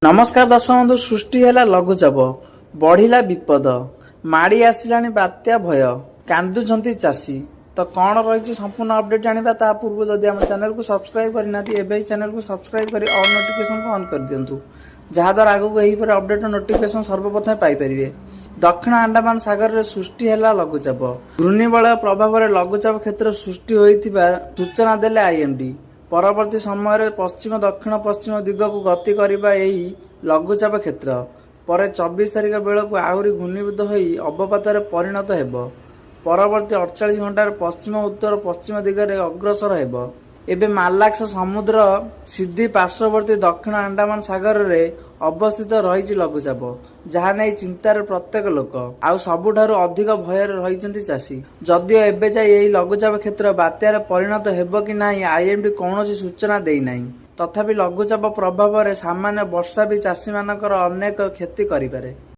ନମସ୍କାର ଦର୍ଶକ ବନ୍ଧୁ। ସୃଷ୍ଟି ହେଲା ଲଘୁଚାପ, ବଢ଼ିଲା ବିପଦ, ମାଡ଼ି ଆସିଲାଣି ବାତ୍ୟା ଭୟ, କାନ୍ଦୁଛନ୍ତି ଚାଷୀ। ତ କ'ଣ ରହିଛି ସମ୍ପୂର୍ଣ୍ଣ ଅପଡେଟ୍ ଜାଣିବା। ତା ପୂର୍ବରୁ ଯଦି ଆମ ଚ୍ୟାନେଲକୁ ସବସ୍କ୍ରାଇବ୍ କରିନାହାନ୍ତି, ଏବେ ଏହି ଚ୍ୟାନେଲକୁ ସବସ୍କ୍ରାଇବ୍ କରି ଅଲ୍ ନୋଟିଫିକେସନକୁ ଅନ୍ କରିଦିଅନ୍ତୁ, ଯାହାଦ୍ୱାରା ଆଗକୁ ଏହିପରି ଅପଡେଟ୍ ନୋଟିଫିକେସନ ସର୍ବପ୍ରଥମେ ପାଇପାରିବେ। ଦକ୍ଷିଣ ଆଣ୍ଡାମାନ ସାଗରରେ ସୃଷ୍ଟି ହେଲା ଲଘୁଚାପ। ଘୂର୍ଣ୍ଣିବଳୟ ପ୍ରଭାବରେ ଲଘୁଚାପ କ୍ଷେତ୍ର ସୃଷ୍ଟି ହୋଇଥିବା ସୂଚନା ଦେଲେ ଆଇଏମଡି। ପରବର୍ତ୍ତୀ ସମୟରେ ପଶ୍ଚିମ ଦକ୍ଷିଣ ପଶ୍ଚିମ ଦିଗକୁ ଗତି କରିବା ଏହି ଲଘୁଚାପ କ୍ଷେତ୍ର ପରେ 24 ତାରିଖ ବେଳକୁ ଆହୁରି ଘନୀଭୂତ ହୋଇ ଅବପାତରେ ପରିଣତ ହେବ। ପରବର୍ତ୍ତୀ 48 ଘଣ୍ଟାରେ ପଶ୍ଚିମ ଉତ୍ତର ପଶ୍ଚିମ ଦିଗରେ ଅଗ୍ରସର ହେବ। ଏବେ ମାଲାକ୍ସ ସମୁଦ୍ର ସିଦ୍ଧି ପାର୍ଶ୍ୱବର୍ତ୍ତୀ ଦକ୍ଷିଣ ଆଣ୍ଡାମାନ ସାଗରରେ ଅବସ୍ଥିତ ରହିଛି ଲଘୁଚାପ, ଯାହା ନେଇ ଚିନ୍ତାରେ ପ୍ରତ୍ୟେକ ଲୋକ। ଆଉ ସବୁଠାରୁ ଅଧିକ ଭୟରେ ରହିଛନ୍ତି ଚାଷୀ। ଯଦିଓ ଏବେ ଯାଇ ଏହି ଲଘୁଚାପ କ୍ଷେତ୍ର ବାତ୍ୟାରେ ପରିଣତ ହେବ କି ନାହିଁ, ଆଇଏମଡି କୌଣସି ସୂଚନା ଦେଇନାହିଁ। ତଥାପି ଲଘୁଚାପ ପ୍ରଭାବରେ ସାମାନ୍ୟ ବର୍ଷା ବି ଚାଷୀମାନଙ୍କର ଅନେକ କ୍ଷତି କରିପାରେ।